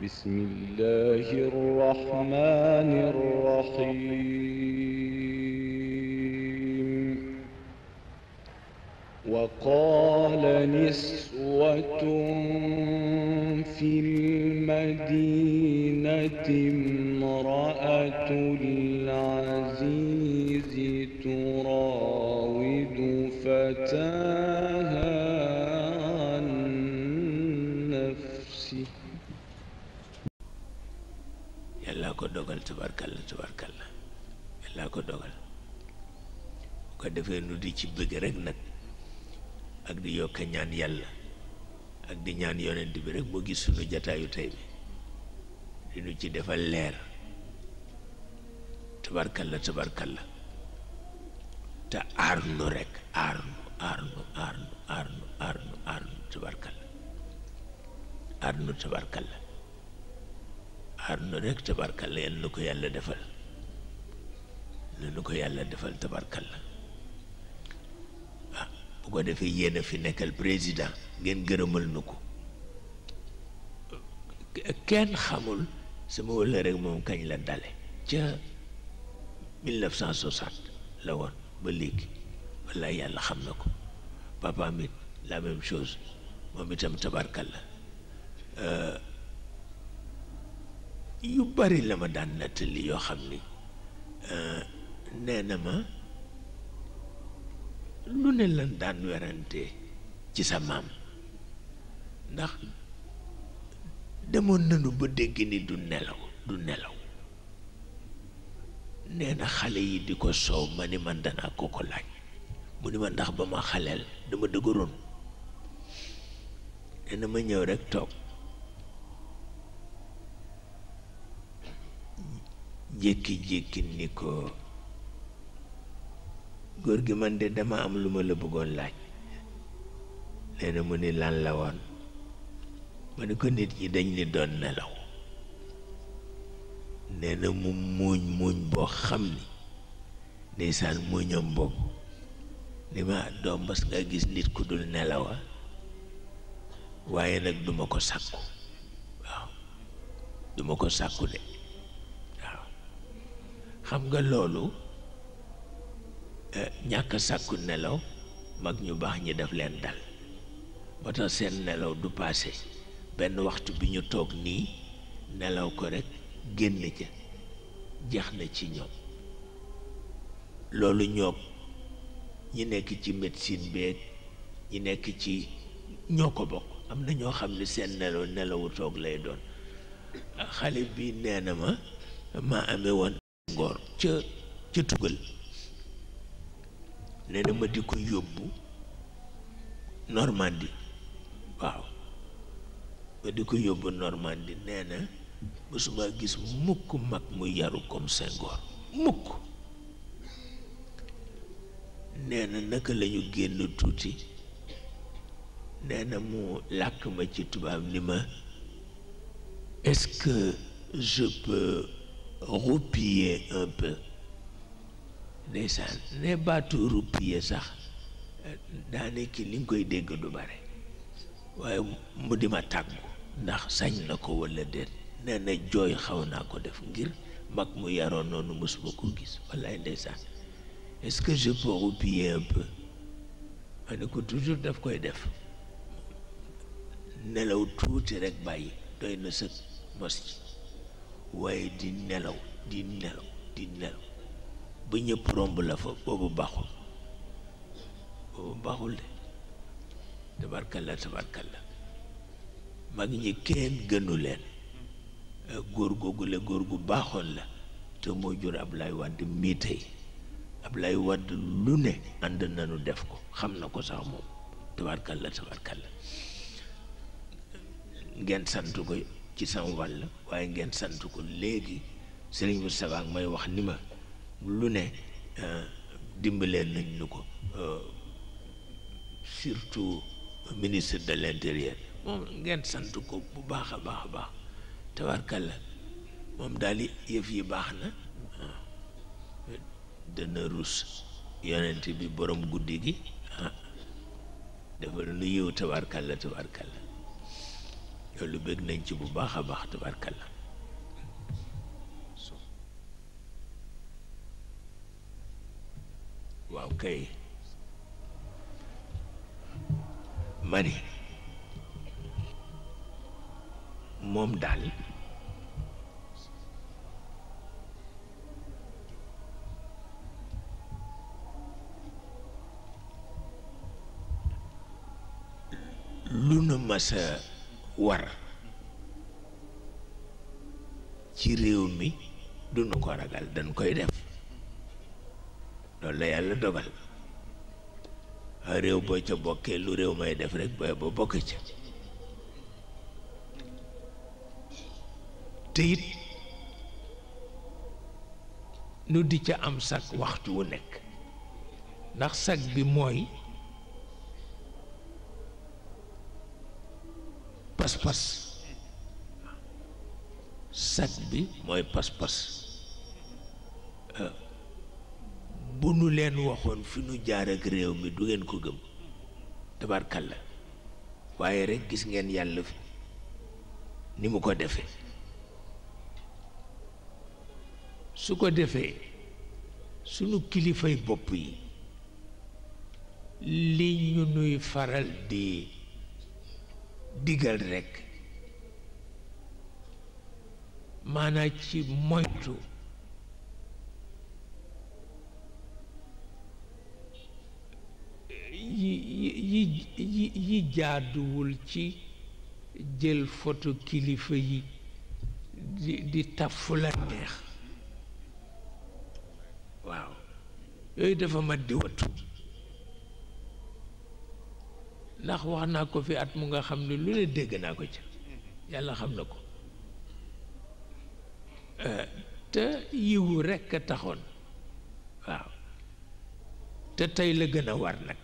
بسم الله الرحمن الرحيم وقال نسوة في المدينة امرأة العزيز تراود فتاها عن نفسه yàlla ko dogal tabarkalla tabarkalla yàlla ko dogal bu ko defee nu di ci bëgg rek nag ak di yokk ñaan yàlla ak di ñaan yonent bi rek boo gis sunu jataayu tey bi di nu ci defal leer tabarkalla tabarkalla te aar nu rek aar nu aar nu aar nu aar nu aar nu aar nu tabarkalla aar nu tabarkalla aar nu rek tabarkalla yal na ko yàlla defal na nu ko yàlla defal tabarkalla ah bu ko defee yéen a fi nekkal président ngeen gërëmal nu ko kenn xamul sama wala rek moom kañ la dale ca 1960 la woon ba léegi walla yàlla xam na ko papa mit la même chose moom itam tabarkalla yu bari la ma daan nettali yoo xam ni nee na ma lu ne lan daan werante ci sa maam ndax demoon nañu ba dégg ni du nelaw nee na xale yi di ko soow ma ni man danaa ko ko laaj mu ni ma ndax ba ma xaleel dama dëgëroon nee na ma ñëw rekk toog jékki-jékki ni ko góor gi man de dama am lu ma la bëggoon laaj nee na mu ni lan la woon ma ni ko nit ñi dañ ni doon nelaw nee na mu muuñ boo xam ni ndeysaan muuñam boobu ni ma doom mas nga gis nit ku dul nelawa waaye nag duma ko sàkku waaw duma ko sàkku de xam nga loolu ñàkk sàkku nelaw mag ñu baax ñi def leen dal moo tax seen nelaw du paase benn waxtu bi ñu toog nii nelaw ko rekk génn ca jeex na ci ñoom loolu ñoom ñi nekk ci médecine beeg ñi nekk ci ñoo ko bokk am na ñoo xam ne seen nelawu toog lay doon xale bi nee na ma amee woon ngoor ca tugal nee na ma di ko yóbbu Normandie waaw ma di ko yóbbu Normandie nee na mësuma gis mukk mag mu yaru comme Senghor mukk nee na naka lañu génn tuuti nee na mu làkk ma ci tubaab ni ma est-ce que je peux roupiller un peu ndeysaan ne baatu roupiller sax daane ki li nga koy dégg du bare waaye mu di ma tàggu ndax sañ na ko walla déet nee na jooy xaw naa ko def ngir mag mu yaroon noonu mësuma ko gis wallaay ndeysaan est-ce que je peux roupiller un peu ma ne ko toujours daf koy def nelaw tuuti rekk bàyyi doy na sëg mos ci waaye di nelaw ba ñëpp romb la fa boobu baaxul de tabarkalla mag ñi kenn gënu leen góor googule góor gu baaxoon la te moo jur Ablaye Wade mii tey Ablaye Wade lu ne ànd nañu def ko xam na ko sax moom tabarkalla ngeen sant ko ci sama wàll waaye ngeen sant ko léegi Serigne Moustapha ak may wax ni ma lu ne dimbaleen nañ ñu ko surtout ministre de l'intérieur moom ngeen sant ko bu baax a baax tabarkalla moom daal yëf yi baax na dana rus yonent bi borom guddi gi dafa nu yiw tabarkalla loolu bëgg nañ ci bu baax a baax tabarkalla. waaw kay mani moom daal lu nu masa war ci réew mi duñu ko ragal dañ koy def loolu la yàlla dogal réew boo ca bokkee lu réew may def rek booy ba bokk ca te it nu di ca am sag waxtu wu nekk ndax sag bi mooy pas-pas sag bi mooy pas-pas bu nu leen waxoon fi nu jaar ak réew mi du ngeen ko gëm tabarkalla waaye rekk gis ngeen yàlla ni mu ko defee su ko defee sunu kilifay bopp yi li ñu nuy faral di digal rekk maanaa ci moytu yi jaaduwul ci jël photo kilifa yi di taf la neex waaw yooyu dafa mat di wattu ndax wax naa ko fi at mu nga xam ne lu ne dégg naa ko ca yàlla xam na ko te yiwu rekk a taxoon waaw te tey la gën a war nag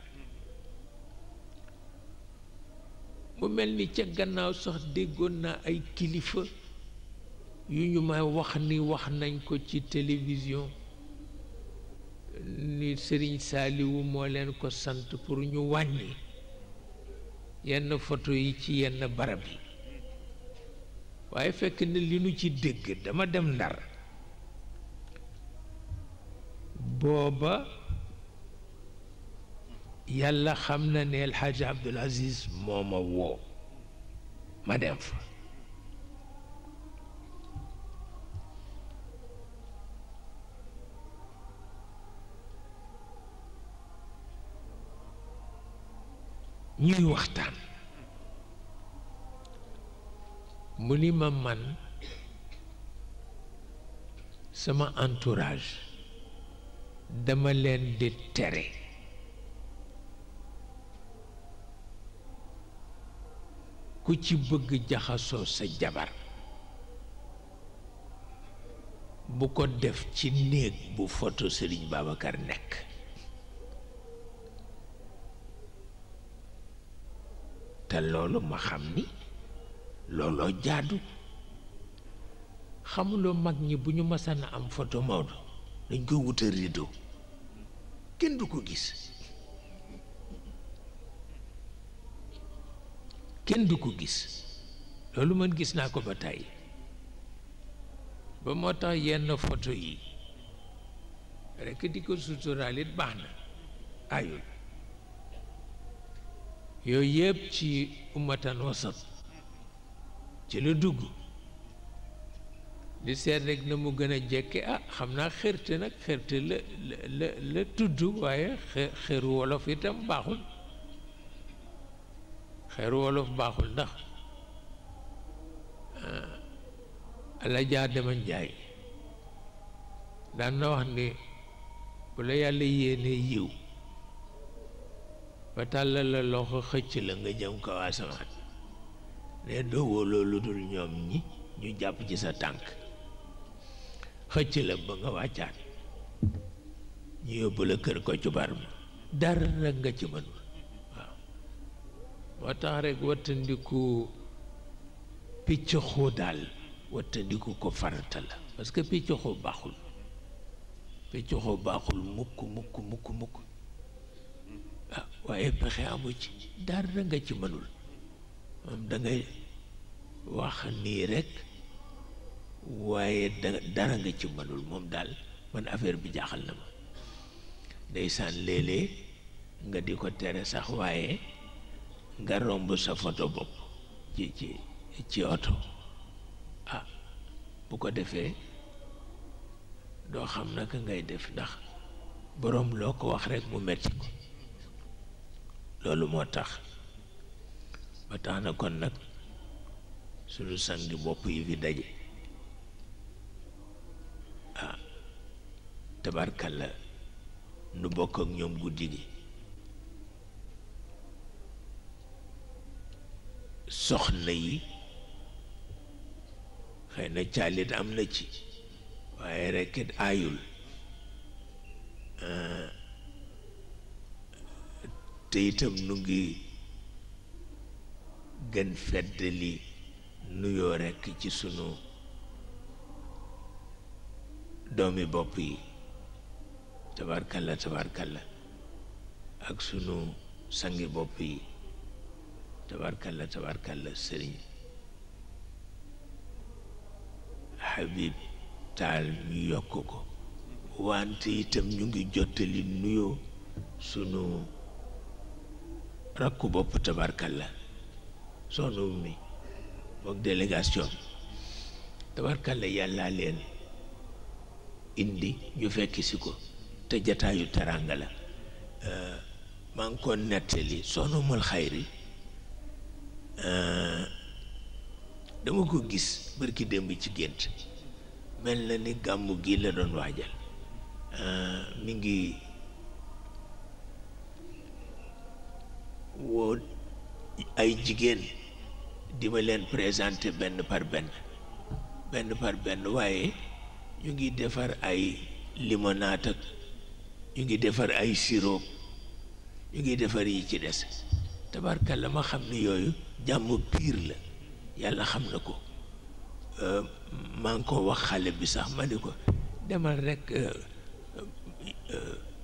mu mel ni ca gannaaw sax déggoon naa ay kilifa yu ñu may wax ni wax nañ ko ci télévision ni Sëriñ Saaliwu moo leen ko sant pour ñu wàññi yenn photo yi ci yenn barab yi waaye fekk na li nu ci dégg dama dem Ndar booba yàlla xam na ne El Hadj Abdoul Aziz moo ma woo ma dem fa ñuy waxtaan mu ni ma man sama entourage dama leen di tere ku ci bëgg jaxasoo sa jabar bu ko def ci néeg bu photo Serigne Babacar nekk te loolu ma xam ni looloo jaadu xamuloo mag ñi bu ñu masana am photo Maodo dañ koy wutal rideau kenn du ko gis kenn du ko gis loolu man gis naa ko ba tàyyi ba moo tax yenn photo yi rekk di ko suturaal it baax na ayul yooyu yëpp ci ummatan wasat ci la dugg di seet rek na mu gën a jekke xam naa xërte nag xërte la tudd waaye xeru wolof itam baaxul xeru wolof baaxul ndax ala jaa dema njaay daan na wax ni bu la yàlla yéene yiw ba tàllal la loxo xëcc la nga jëm kaw asamaan ne doowoo loolu dul ñoom ñi ñu jàpp ci sa tànk xëcc la ba nga wàccaat ñu yóbbu la kër ko cubar ma dara rek nga ci mën waaw moo tax rek wattandiku picc xoo daal wattandiku ko farata la parce que picc xoo baaxul mukk mukk mukk mukk waaye pexe amu ci dara nga ci mënul moom wax nii rek waaye dara nga ci mënul moom daal man affaire bi jaaxal na ma ndeysaan léeg-léeg nga di ko tere sax waaye nga romb sa photo bopp ci oto ah bu ko defee doo xam naka ngay def ndax boroom loo ko wax rekk mu metti ko loolu moo tax ba tax na kon nag sunu sangi bopp yi fi daje ah tabarkalla nu bokk ak ñoom guddi gi soxna yi xëy na caalit am na ci waaye rekk it aayul te itam nu ngi gën feddali nuyoo rekk ci sunu doomi bopp yi tabarkalla tabarkalla ak sunu sangi bopp yi tabarkalla tabarkalla sëriñ Habib Taal ñu yokk ko wante itam ñu ngi jottali nuyoo sunu rakku bopp tabarkalla soxna mi mook délégation tabarkalla yàlla leen indi ñu fekk si ko te jataayu teranga la maa ngi ko nettali soxna mul xayri dama ko gis bërki démb ci gént mel na ni gàmmu gi la doon waajal mi ngi woo ay jigéen di ma leen présenté benn par benn waaye ñu ngi defar ay limonade ak ñu ngi defar ay sirop ñu ngi defar yi ci des tabarkalla ma xam ni yooyu jàmm piir la yàlla xam na ko maa ngi ko wax xale bi sax ma ni ko demal rekk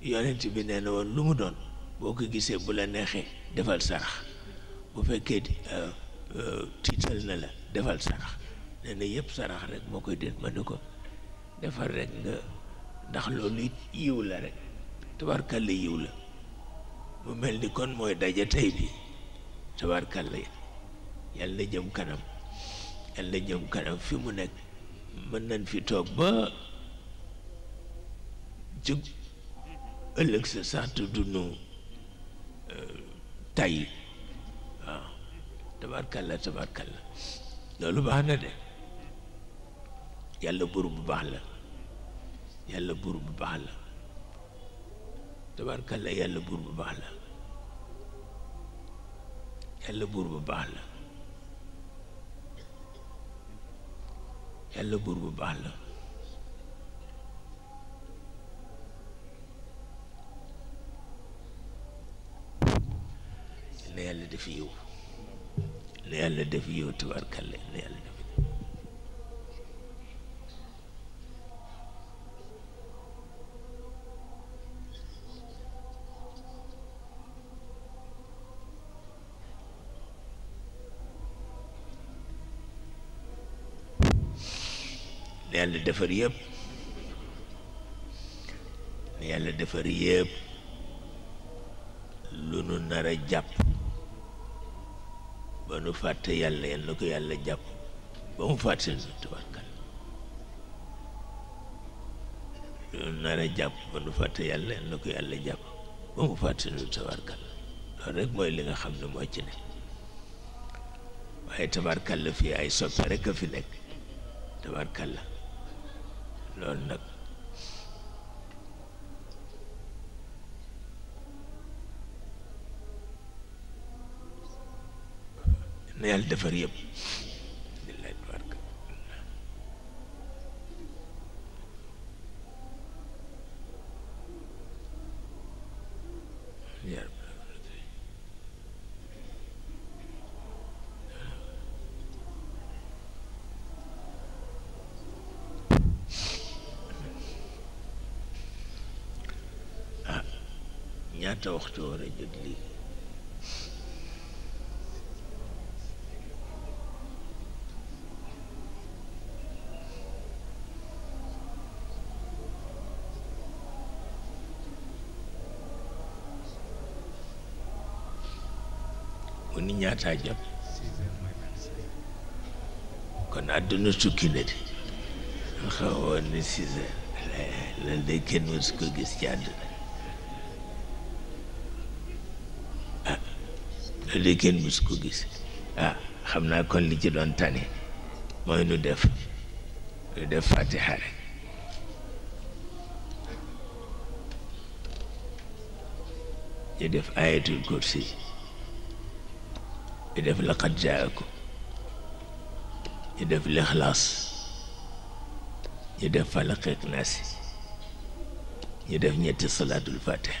yonent bi nee na woon lu mu doon boo ko gisee bu la neexee defal sarax bu fekkee tiital na la defal sarax nee na yëpp sarax rek moo koy déet ma ni ko defal rek nga ndax loolu it yiw la rek tabarkalla yiw la mu mel ni kon mooy daja tey bi tabarkalla yàlla na jëm kanam yàlla na jëm kanam fi mu nekk mën nañ fi toog ba jóg ëllëg sa sax du nu tay waaw tabarkalla tabarkalla loolu baax na de yàlla buur bu baax la yàlla buur bu baax la tabarkalla yàlla buur bu baax la yàlla buur bu baax la yàlla buur bu baax la na yàlla def yiw na yàlla def yiw tabarkalla na yàlla def na yàlla defar yëpp na yàlla defar yëpp lu nu nar a jàpp ba nu fàtte yàlla yal na ko yàlla jàpp ba mu fàtte nu tabarkal lu nu nar a jàpp ba nu fàtte yàlla yal na ko yàlla jàpp ba mu fàtte nu tabarkal loolu rek mooy li nga xam ne moo ci ne waaye tabarkal la fii ay soppe rek a fi nekk tabarkal la loolu nag na yàlla defar yëpp billahi tabaraka ñaata waxtu war a jot lii ko ni ñaataa jot kon àdduna tukki na di xawoon ni 6 heures lan de kenn mësu ko gis ci àdduna loolu de kenn mësu ko gis xam naa kon li ci doon tane mooy nu def fatiha rek ñu def ayatul kursi ñu def laqad jaakum ñu def lixlaas ñu def falaq ak naas ñu def ñetti salaatul fatiha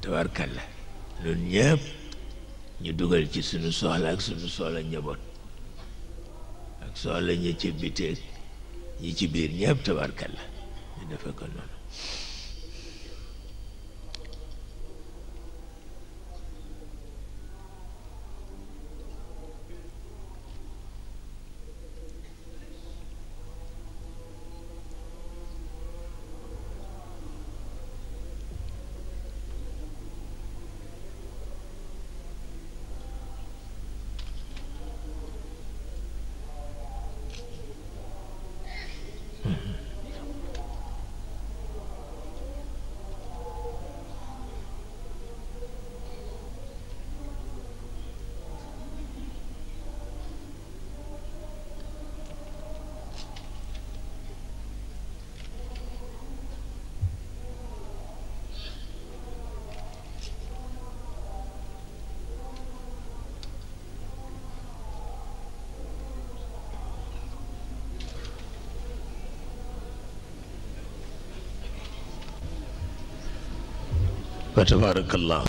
tabarkalla loolu ñëpp ñu dugal ci sunu soxla ak sunu soxla njaboot ak soxla ñi ci biteeg ñi ci biir ñëpp tabarkalla ñu defe ko noonu fa tabarakallah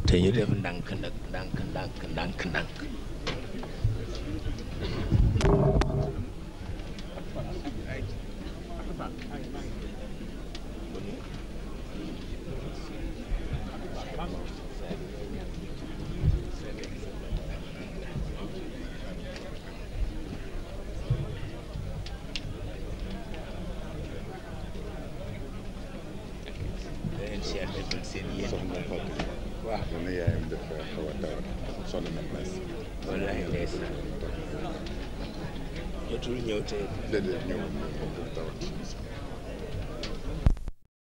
te ñu def ndànk nag ndànk soxna Fatou waaw dana yaayam dafa xaw a tawat sonn na mas wallahi ndeysaan jotul ñëw te déedéet ñëw tawat